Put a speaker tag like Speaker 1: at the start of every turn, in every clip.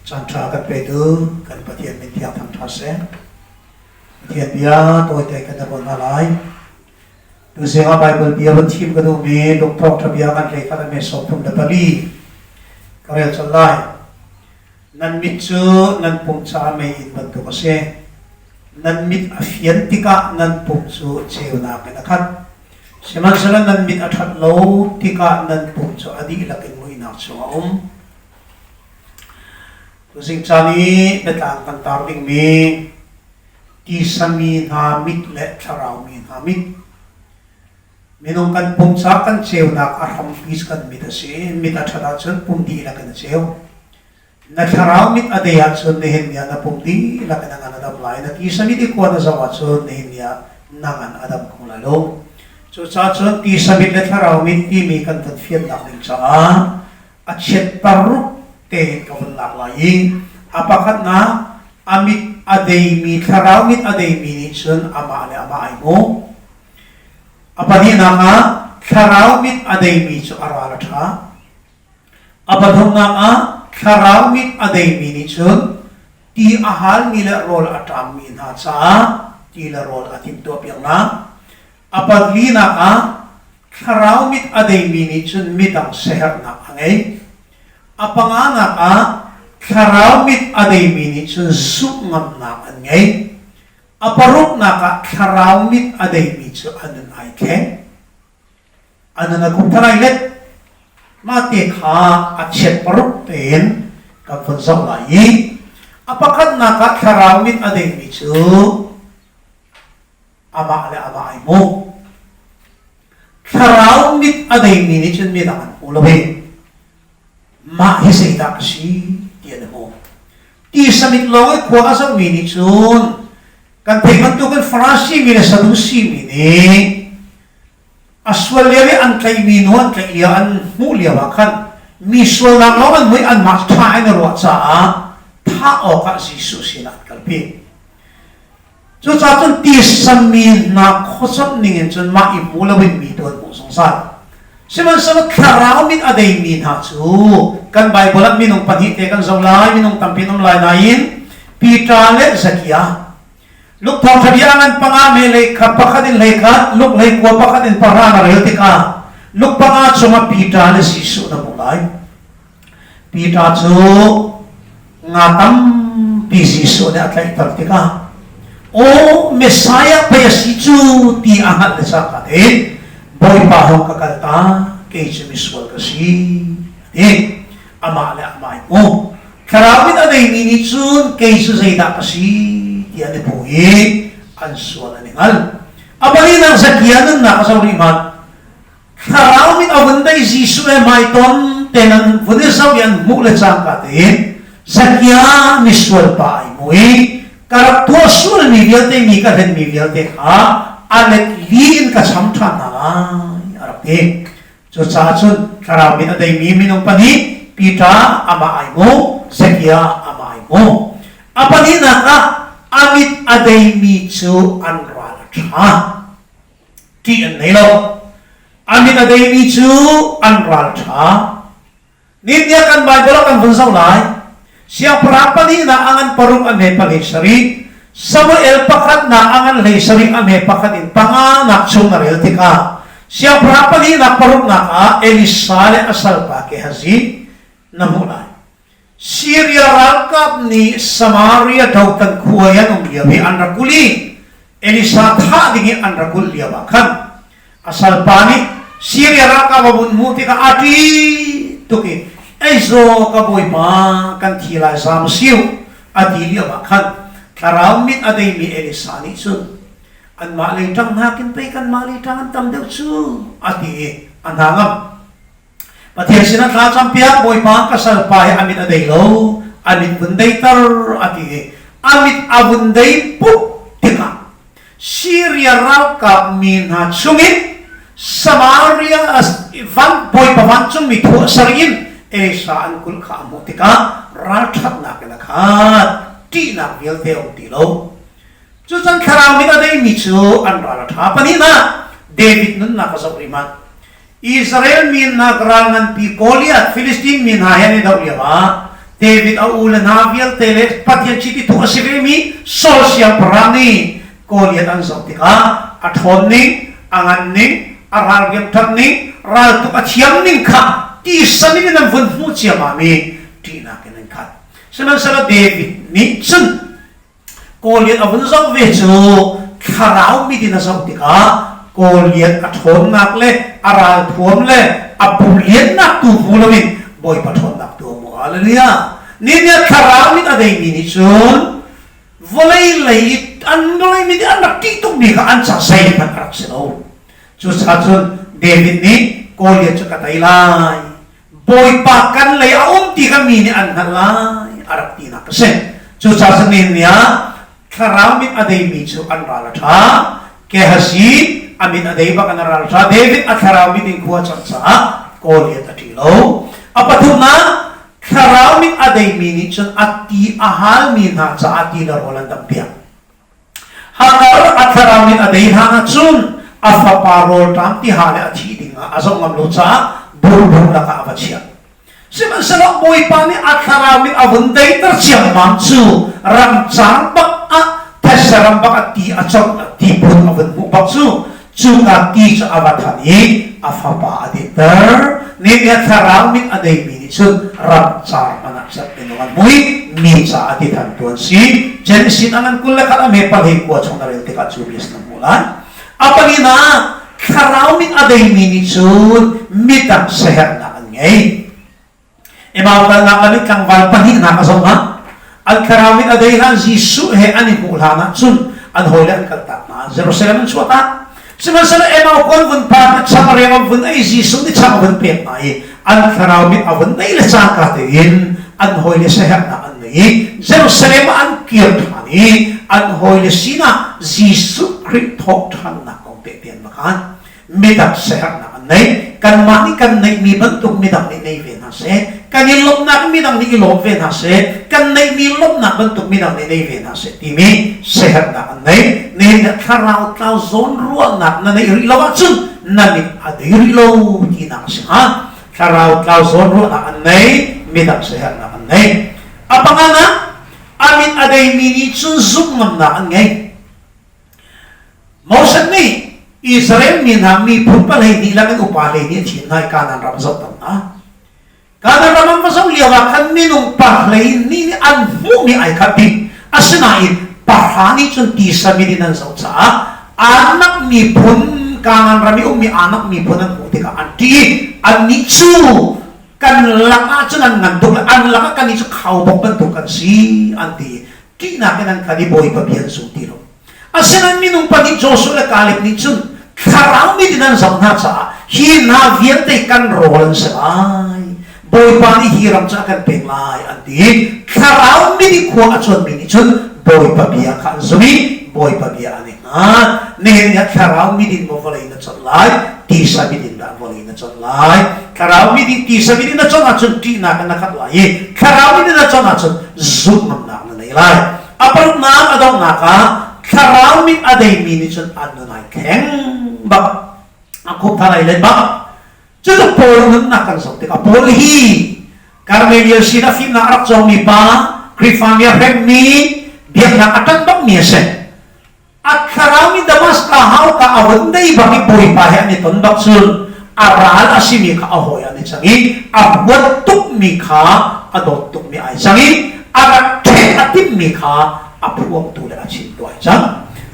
Speaker 1: Caan ṭha kan petu kan Pathian min thiang thangṭhat seh. Pathian bia tawite kan i ruah hna lai. Tuzing ah Baibal bia van thim ka duhmi lungthawng ṭha bia kan hlei khat a me 34 ka rel colh lai. Nan mit cu nan pum caah meiinn bantuk a si. Nan mit a fian tikah nan pum cu ceunak in a khat. Sihmanhsehlaw nan mit a ṭhat lo tikah nan pum cu a dihlak in muihnak chung a um. Tuzing caan i biatlang kan tar dingmi tisa mi hna mit le thlarau mi hna mit. Minung kan pum caah kan ceunak a hrampi cu kan mit a si. Mit a ṭhat ahcun pum dihlak in a ceu. Na thlarau mit a dei ahcun nihin ni ah na pum dihlak in a ngan a dam lai. Na tisa mit i khua na zoh ahcun nihin ni ah na ngan a dam kho lai lo. Cucaah cun tisa mit le thlarau mit timi kan vun fiannak ding caah a chiat paruk tein ka vun lak lai i a pakhatnak, a mit a deimi, thlarau mit a deimi nih cun amah le amah ai hmu. A pahnihnak ah, thlarau mit a deimi cu a ral a ṭha. A pathumnak ah, thlarau mit a deimi nih cun ti a halmi le rawl a ṭammi hna caah ti le rawl a timhtuahpiak hna. A palinak ah, thlarau mit a deimi nih cun midang siaherhnak a ngei. A panganak ah, thlarau mit a deimi nih cun zumh ngamnak an ngei. A paruknak ah, thlarau mit a deimi cu a nun ai thleng. A nun a kum thar ai let. Mah te kha a chiat paruk tein kan vun zoh lai i a pakhatnak ah thlarau mit a deimi cu amah le amah ai hmu. Thlarau mit a deimi nih cun midang an hmu lo i mah hi zeidah ka si ti an hmu. Tisa mit lawng i khua a zohmi nih cun kan theih bantukin Farasi mi le Sadusi mi nih a sual lio i an tlaihmi nu an tlaih lio, an hmuh lio ah khan mi sualnak lawng an hmuh i anmah ṭha in a ruah caah thah awkah Jesuh sinah an kalpi. Cucaah cun tisa mi hna khuaconh ningin cun mah i hmu loin mi tu an hmuh zungzal. Sihmanhsehlaw thlarau mit a deimi hna cu kan Baibal ah minung pahnih te kan zoh lai, minung tampi an um lai nain Peter le Zakia. Luke thawngṭha bia a ngan panga me lei kha pakhat in hlei khat, Luke hlei kua pakhat in pahra na rel tikah Luke panga chungah Peter le Jesuh na hmuh lai. Peter cu nga tampi Jesuh nih a tlaihter tikah, "Aw, Messiah pei a si cu," ti a hngalh le cangka tein, "Bawipa, hong ka kal ta, kei cu misual ka si," a ti. Amah le amah ai hmu. Thlarau in a neimi nih cun kei cu zeidah ka si ti an i hmu i an sual an i hngal. A palinak, Zakia nunnak a zoh rih hmanh. Thlarau mit a vun dei Jesuh he hmaiton ten an vun i zoh i an hmuh le cangka tein Zakia misual pa ai hmu i ka rak tuah sualmi vialte, mi ka hlenmi vialte kha a let li in ka cham ṭhan hna lai, a rak ti. Cucaah cun thlarau mit a deimi minung pahnih, Peter amah ai hmu, Zakia amah ai hmu. A pahnihnak ah a mit a deimi cu an ral a ṭha. Ṭih an nei lo. A mit a deimi cu an ral ṭha. Ninia kan Baibal ah kan vun zoh lai. Siangpahrang pahnihnak a ngan paruk a hme pahnih sarih, Samuel pakhatnak a ngan hlei sarih a hme pakhat in panganak chung na rel tikah Siangpahrang pahnihnak paruknak ah Elisha le a salpa Gehazi na hmuh lai. Siria ralkap nih Samaria dotan khua i an um lio i an rak kulh i Elisha thah ding i an rak kulh lio ah khan a salpa nih Siria ralkap a vun hmuh tikah a ṭih tuk i, "Ei zaw, ka bawipa, kan thi lai, zaam siu," a ti lio ah khan thlarau mit a deimi Elisha nih cun, "Anmah lei ṭang nakin pei kanmah lei ṭang an tam deuh cu," a ti i a hna ngam. Pathian sinah thla campiak, "Bawipa, ka salpa hi a mit a dei lo, a mit vun deiter," a ti i a mit a vun dei pup tikah Siria ralkap mi hna chungin Samaria van Bawipa vancungmi thuah sarih in Elisa an kulh kha a hmuh tikah ralṭhatnak in a khat, ṭihnak vialte a um ti lo. Cucan thlarau mit a deimi cu an ral a ṭha. Pahnihnak, David nunnak a zoh rih hmanh. Israel mi hna ral nganpi Goliath, Filistin mi hna he an i doh lioah. David a u le hna vialte le Pathian chiti thuh a si vemi Saul siangpahrang nih Goliath an zoh tikah a ṭhawn ning, a ngan ning, a ralriam ṭhat ning, raltuk a thiam ning kha tisa mit in an vun hmuh ciammam i ṭihnak in an khat. Sihmanhsehlaw David nih cun Goliath a vun zoh ve cu thlarau mit in a zoh tikah Goliath a ṭhawnnak le a ralthuam le a pum liannak tu hmu loin Bawipa ṭhawnnak tu a hmu. Hallelujah! Nihin thlarau mit a deimi nih cun vawlei lei i an vawlei mi nih an rak ṭih tukmi kha an ca zeihmanh a rak si lo. Cucaah cun David nih Goliath cu ka tei lai. Bawipa kan lei a um ti kha mi nih an hngalh lai a rak tinak a si. Cucaah cun nihin ni ah thlarau mit a deimi cu an ral a ṭha. Gehazi a mit a dei bak in a ral a ṭha. David a thlarau mit in khua a cang caah Goliath a ṭih lo. A pathumnak thlarau mit a deimi nih cun a ti a halmi hna caah ti le rawl an dampiak. Hagar a thlarau in a dei hlan ahcun a fapa rawlṭam tiha le a thih dingah a zoh ngam lo caah burbung lakah a va chiah. Sihmanhsehlaw Bawipa nih a thlarau in a vun deiter ciammam cu ramcar bak ah thetse ram bak ah ti a cawnh ti phun a vun hmuh bak cu cuka ti cu a va than i a fapa a dinter. Nih a thlarau mit a deimi nih cun ramcar hmanh ah cat minung an hmu i mi caah ti than tu an si. Genesis a ngan 21 a me palhei kua chung na rel tikah cu bia na hmuh lai. A palinak thlarau mit a deimi nih cun midang siaherhnak an ngei. Emau kalnak lam i tlangval pahnihnak a zong ah an thlarau mit a dei hlan Jesuh he an i hmuh hlan ah cun an hawile an kaltak hna. Jerusalem an chuah tak. Sihmanhsehlaw Emau kawl vun phan i changreu an vun ei Jesuh nih chang a vun pek hna i an thlarau mit a vun dei le cangka tein an hawile siaherhnak an nei i Jerusalem ah an kir ṭhan i an hawile sinah Jesuh Khrih thawhṭhannak kong tehte an va khan. Midang siaherhnak an nei. Kanmah nih kan neihmi bantuk midang nih nei ve hna seh. Kan i lawmhnak midang nih i lawm ve hna seh. Kan neihmi lawmhnak bantuk midang nih nei ve hna seh timi siaherhnak an nei. Nihin ah thlarau tlau zawn ruahnak na neih rih lo ahcun na mit a dei rih lo tinak a si hnga. Thlarau tlau zawn ruahnak an nei, midang siaherhnak an nei. A panganak, a mit a deimi nih cun zumh ngamnak an ngei. Moses nih Israel mi hna miphun palei dihlak in upa hlei nih a thim hna i Kanaan ram a zohter hna. Kanaan ram an va zoh lio ah khan minung pahlei nih nih an hmuhmi ai khat dih. Asinain pahra nih cun tisa mit in an zoh caah Anak miphun Kanaan ram i ummi Anak miphun an hmuh tikah an ṭih i annih cu kan lakah cun an ngan tuk le an lakah kannih cu khaubawk bantuk kan si an ti. Ṭihnak in an kal i Bawipa bia an zum ti lo. Asinain minung pahnih Joshua le Kaleb nih cun thlarau mit in an zoh hna caah hi hna vialte kan rawl an si lai. Bawipa nih hi ram cu a kan pek lai an ti i thlarau mit i khua a cuanmi nih cun Bawipa bia kha an zum i Bawipa bia an i hngat. Nihin ni ah thlarau mit in maw vawlei na conh lai, tisa mit in dah vawlei na conh lai. Thlarau mit in tisa mit in na conh ahcun ṭihnak in na khat lai i thlarau mit in na conh ahcun zumh ngamnak na nei lai. A paruknak a donghnak ah thlarau mit a deimi nih cun an nun ai thleng bak. A khup than ai let bak. Cucu Paul nunnak kan zoh tikah Paul hi Karmelial sin a fimnak a rak cawngmi pa, Khrihfami a hremmi, biaknak a ṭanh bakmi a si. A thlarau nih Damaskas hauka a vun dei bak i Bawipa he an i ton bak cun a ral a simi kha a hawi an i cang i a huat tukmi kha a dawt tukmi ai cang i a rak ṭheh a timhmi kha a phuangtu le a chimtu ai cang.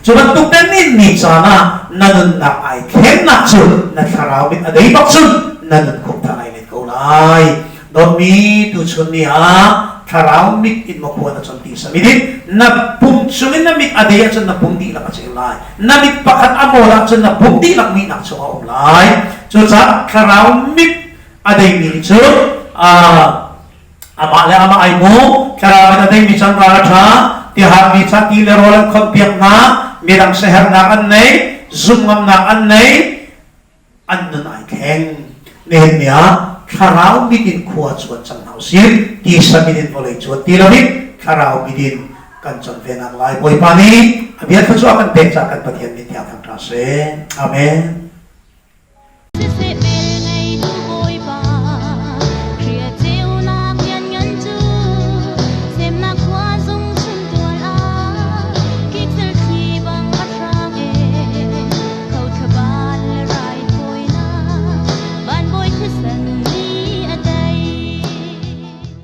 Speaker 1: Cu bantuk te nih ni caan ah na nunnak ai thlennak cu na thlarau mit a dei bak cun na nun khuk thar ai let ko lai. Dawtmi tuchun ni ah thlarau mit in maw khua na chon ti sami din na pum chungin na mit a dei ahcun na pum dihlak a ceu lai. Na mit pakhat a mawl ahcun na pum dihlak muihnak chung a um lai. Cucaah thlarau mit a deimi nih cun amah le amah ai mu thlarau mit a deimi cun ral a ṭha tiharmi ca ti le rawl an khonpiak hna midang siaherhnak an nei zumh ngamnak an nei an nun ai thleng. Nihin ni ah thlarau mit in khua cuan cang hna usih. Tisa mit in vawlei cuan ti loin thlarau mit in kan cuan ve nak lai. Bawipa nih a bia thluachuah kan pek caah kan Pathian min thiang thangṭha seh. Amen.